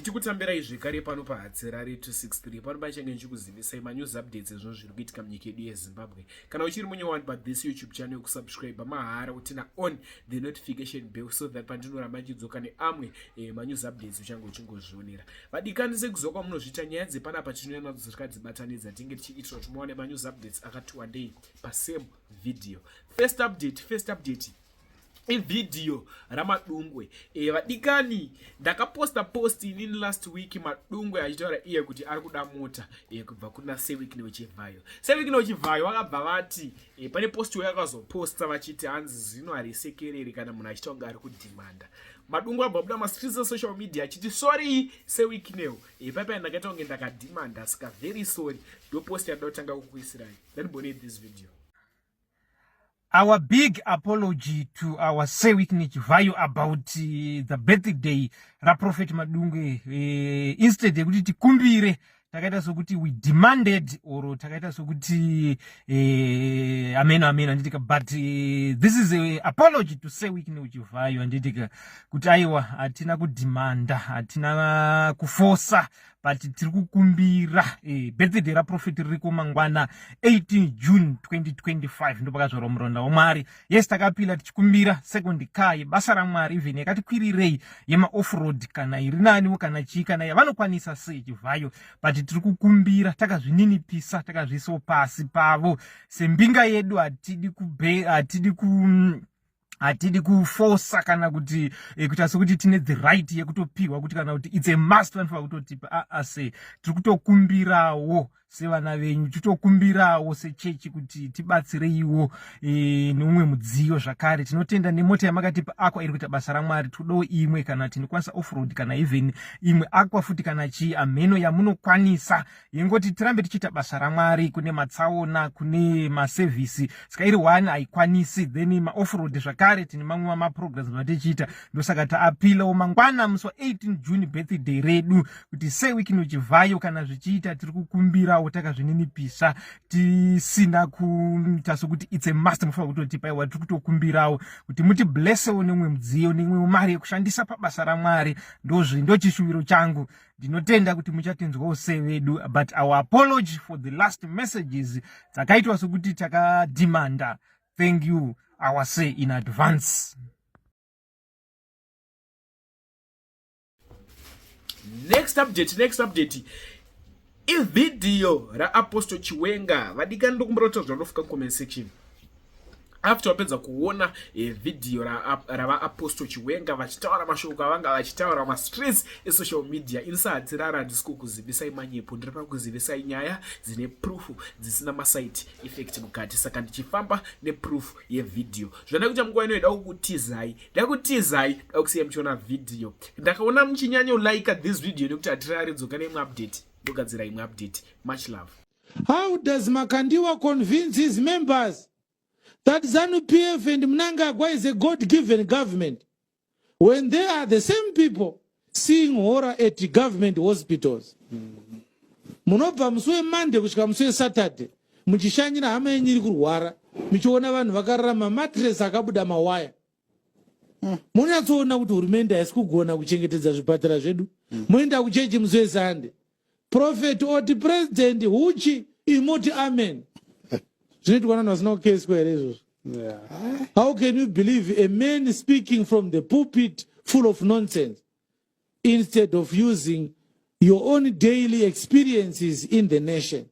Ndichikutambirai zvekare pano paHatsirari 263 pano pachange ndichikuzivisai manews updates ezvinhu zviri kuitika munyika yedu yeZimbabwe. Kana uchiri munyowani pa this YouTube channel kusubscribe mahara utina on the notification bell so that pandinoramba ndichidzoka neamwe eh, manews updates uchange uchingozvionera. Vadikani sekuziva kwamunozviita nyaya dzepanapa tinouya nadzo takadzibatanidza tinge tichiitira kuti muwane manews updates akati wandei pa same video. First update, first update ivhidhiyo ramadungwe e, vadikani ndakaposta post inini last week madungwe achitaura iye kuti ari kuda mota e, kubva kuna sewikne wechivhayo sewikne wechivhayo vakabva vati e, pane post yakazoposta vachiti hanzi zino harisekereri kana munhu achiita kunge ari kudhimanda madungwe abva buda mastreets esocial media achiti sorry sewikneo e, paipai ndakaita kunge ndakadhimanda sika very sorry ndopost yandoda kutanga kukuisirai let me this video Our big apology to our Sir Wickney Chivayo about the birthday raProphet Madungwe. Instead yekuti tikumbire takaita sokuti we demanded or takaita sokuti amen amen anditika, but this is a apology to Sir Wickney Chivayo anditika kuti aiwa hatina kudemanda, hatina kufosa, but tiri kukumbira birthday raprofet ririko mangwana 18 June 2025 ndopakazvarwa muronda waMwari. Yes, takapila tichikumbira second car yebasa raMwari, even yakati kwirirei yemaoffroad kana iri naniwo kana chii kana yavanokwanisa sei Chivhayo, but tiri kukumbira takazvininipisa, takazviisawo pasi pavo sembinga yedu. Hatidi kube hatidi ku hatidi kufosa kana kuti kuita sekuti tine the right yekutopiwa kuti kana kuti it's a must vanofanira kutotipa. Aa, se tiri kutokumbirawo sevana venyu, titokumbirawo sechechi kuti tibatsireiwo neumwe mudziyo zvakare. Tinotenda nemota yamakatipa Aqua iri kuita basa raMwari. Todawo imwe kana tinokwanisa offroad kana even imwe Aqua futi kana chii amheno yamunokwanisa yengoti tirambe tichiita basa raMwari. Kune matsaona, kune masevhisi, saka iri one haikwanisi. Then maoffroad zvakare tine mamwe maprograms vatichiita, ndosaka taapilawo mangwana musi wa18 June birthday redu kuti Sir Wickney Chivhayo kana zvichiita tiri kukumbirawo takazvininipisa, tisina kuita sokuti it's a must mufanira kutotipa. Iwa tiri kutokumbirawo kuti mutiblessewo nemumwe mudziyo nemwe mari yekushandisa pabasa raMwari. Ndozvi ndochishuviro changu. Ndinotenda kuti muchatinzwawo sevedu, but our apology for the last messages dzakaitwa sokuti takadhimanda. Thank you our say in advance. Next update, next update ivhidhiyo raApostle Chiwenga. Vadikani, ndokumbira kuti zvandofuka comment section after wapedza kuona vhidhiyo ravaApostle Chiwenga vachitaura mashoko avanga vachitaura mastreets esocial media. Inisahatirara handisi kukuzivisai manyepo, ndiri pakuzivisai nyaya dzine proof, dzisina maside effect mukati, saka ndichifamba neproof yevhidhiyo. Zvandai kuita munguva ino, ida kukutizai, ndakutizai, da kusiya muchiona vhidhiyo. Ndakaona muchinyanyolaika this video nekuti hatirari dzoka neimwe update, ndogadzira imwe update. Much love. How does Makandiwa convince his members that ZANU-PF and Mnangagwa is a God-given government when they are the same people seeing horror at government hospitals? Munobva musi weMonday kusvika musi weSaturday muchishanyira hama yenyu iri kurwara, muchiona vanhu vakararama matres akabuda mawaya. Munonyatsoona kuti hurumende haisi kugona kuchengetedza zvipatara zvedu. Moenda kuchechi musi weSunday, prophet oti president huchi, imoti amen. Zvinoitwa nanhu vasina kukeswa here izvozvo? How can you believe a man speaking from the pulpit full of nonsense instead of using your own daily experiences in the nation?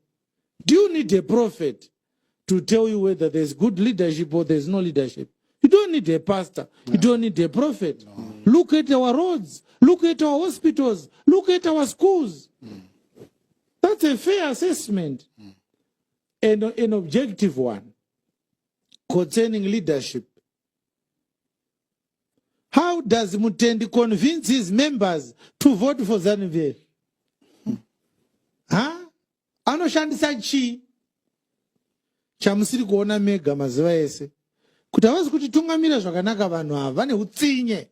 Do you need a prophet to tell you whether there's good leadership or there's no leadership? You don't need a pastor. You don't need a prophet. Look at our roads. Look at our hospitals. Look at our schools. That's a fair assessment and an objective one concerning leadership. How does Mutendi convince his members to vote for ZANU-PF? Huh? Anoshandisa chii chamusiri kuona mega mazuva ese kuti havasi kutitungamira zvakanaka? Vanhu ava vane utsinye.